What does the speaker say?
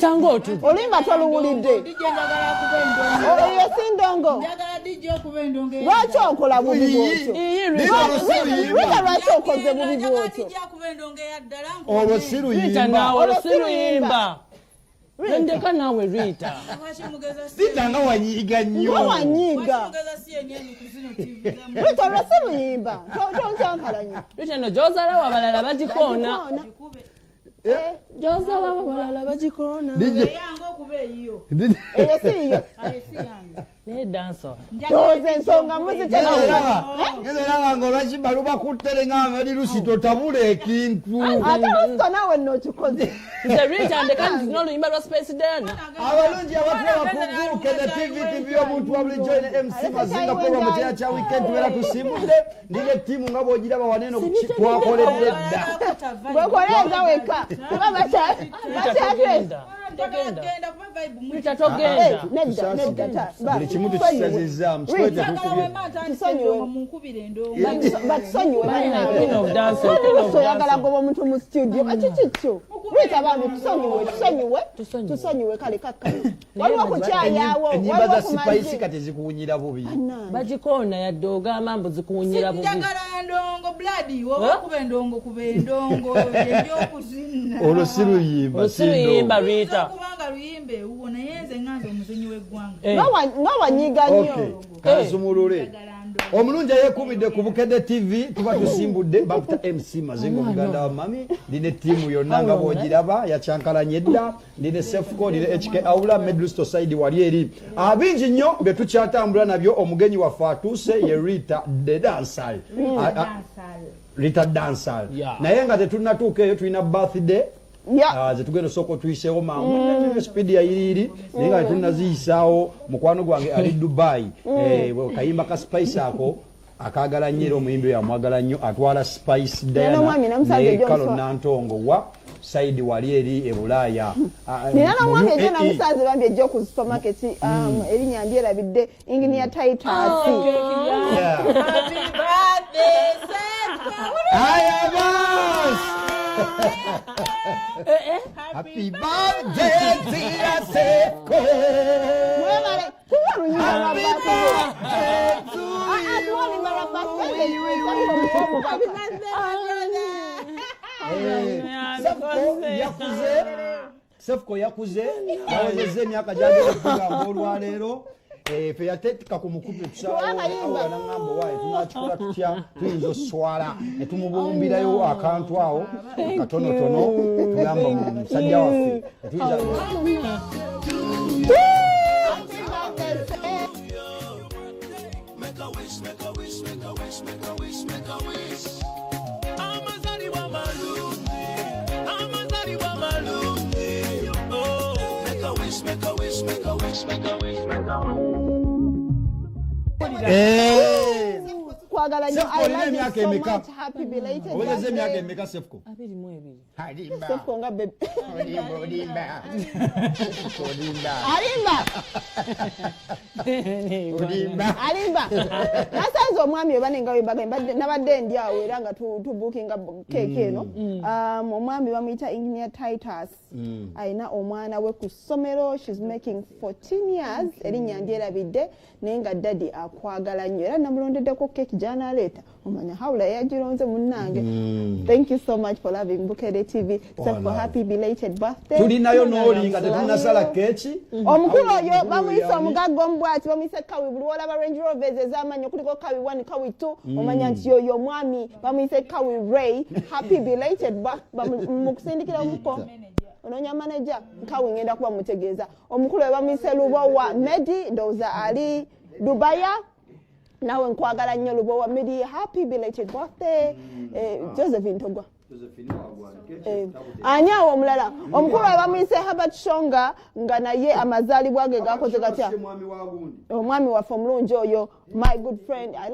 Rita ng'otudde. Oluyimba toluwulidde. DJ njagala kuba endongo. Eyo si ndongo. Njagala DJ okuba endongo. Lwaki okola bubi bwotyo? Iyi, Rita, Rita. olwo si luyimba. Rita, lwaki okoze bubi bwotyo? DJ akuba endongo eya ddala. Olwo si Rita luyimba. naawe Olwo olwo si si luyimba. luyimba. Ndeka naawe, Rita. Lwaki mugeza Rita nga wanyiiga nnyo. Nga wanyiiga. Lwaki mugeza CNN ku zino TV zammwe? Rita, olwo si luyimba. Tonkyankalanya. Rita no gy'ozalawo abalala bagikoona. Bagikoona. Gikube. Gy'ozalawo abalala bagikoona. DJ Eyange okuba eyiyo. DJ Eyo si yiyo. Aye si yange. Naye dancer. Ndowooza ensonga muzitegeera. Ngenda olaba nga olwakimba lubakutte nga ngeri lusito tabula ekintu. Ate lusito naawe nno okikoze. Nze Rita ndeka nti n'oluyimba lwa Spice Diana. Abalungi abatulaba ku Bukedde TV, TV y'omuntu wa bulijjo, ne MC Mazinga, program kyeya kya weekend. Tubeera tusimbudde, ndina ettiimu nga bw'ogiraba waneeno twakoledde dda. Gwekoleeza wekka kuba Rita bakyatwesa. togenda. Njagala Togenda. kugenda kuba vibe mu. Rita togenda. Nedda, nedda, Buli kimu tukisazizaamu. Rita, Njagala wema ntandise Tusonyiwe. endongo, munkubire endongo. Batusonyiwe. Queen of dancehall, queen of Oyagala dancehall. goba omuntu mu studio, kiki kyo? Rita, bambi tusonyiwe, tusonyiwe. Tusonyiwe. Tusonyiwe. Kale kakkano waliwo kukyayaawo. Ennyimba za Waliwo Spice kumazi. kati zikuwunyira bubi. Bagikoona yadde ogamba mbu zikuwunyira bubi. Njagala ndongo blood, woba kuba endongo, kuba endongo ebyokuzina. Olwo si luyimba. Olwo si luyimba, Rita. Kubanga luyimba ewuwo, naye nze nganze omuzinyi w'eggwanga. Eh. Nga wanyiiga Okay, nnyo. kanzumulule. Njagala ndongo. Omulungi ayeekuumidde ku Bukedde TV, tuba tusimbudde. Bakuta MC Mazinga, omuganda wa mami. Ndina ettiimu yonna nga bw'ogiraba yakyankalanye dda. Ndina Sefco, ndina HK Aula Medlusto side wali eri. Bingi nnyo bye tukyatambula nabyo. Omugenyi waffe atuuse, ye Rita the Dancehall. Rita Dancehall. Naye nga tetunnatuuka eyo, tulina birthday. Zetugenda osooka otuyiseewo mangu, speed yayiriiri, naye nga tetunnaziyisaawo, mukwano gwange ali Dubai. Kayimba ka Spice ako akagala nnyo, era omuyimbi oyo amwagala nnyo, atwala Spice Diana N'omwami namusanze ne ejjo Kalo Nantongo wa side wali eri e Bulaaya. Nina mu n'omwami ejjo UAE. namusanze bambi ejjo ku supermarket, erinnya ndyerabidde, Engineer Titus. Happy birthday, Sefco. Aya bas! Happy birthday, dear Sefco. Mwebale tuwa oluyimba lwa Happy birthday. birthday to Ah, ah, tuwa oluyimba lwa birthday. Happy birthday, my brother. Sefco yakuze, Sefco yakuze, yawezezza emyaka gyagenda okugamba olwaleero. Ffe yateeka ku mukutu Tuwa naŋŋamba, waaye tunakikola tutya? Tuyinza oswala ne tumubumbirayo akantu awo katonotono, tugamba musajja waffe tetuyinza. Happy birthday, Sef. Make a wish, make a wish, make a wish, make a wish, make a wish. Amazaliwa malungi, amazaliwa malungi. Oh, make a wish, make a wish, make a wish, make a wish, make a wish. Kwagala nnyo. Sefco, I olina love you emyaka so emeka? much. Happy belated Owezezza emyaka birthday. emeka, Sefco? 22. Alimba. Sefco nga baby. Olimba, olimba, olimba. Alimba. Olimba. Alimba. Nasanze omwami oba nenga wembaga nabadde ndi awo era nga tubuukinga keeki eno. Omwami bamuyita Engineer Titus, alina omwana we ku ssomero, she's making 14 years, erinnya ndyerabidde, naye nga daddy akwagala nnyo era namulondeddeko keeki gy'anaaleeta. Omanya hawula yagironze munnange. Thank you so much for loving Bukedde TV. Sefco, happy belated birthday. Tulinayo n'oli nga tetunasala keeki. Omukulu oyo bamuyise omugagga omubwati, bamuyise Kawi. Buli wolaba Range Rovers ez'amaanyi okuliko Kawi 1, Kawi 2, omanya nti yoyo omwami bamuyise Kawi Ray. Happy belated mukusindikira omuko onoonya manager Kawi, ngenda kuba mutegeeza. Omukulu oyo bamuyise Lubowa Medi, ndowooza ali Dubaya. Nawe nkwagala nnyo, Lubowa Medi, happy belated birthday. Josephine Togwa. Ani awo omulala? Omukulu oyo bamuyise Herbert Shonga, nga naye amazaalibwa ge gakoze gatya? Omwami waffe omulungi oyo, my good friend. I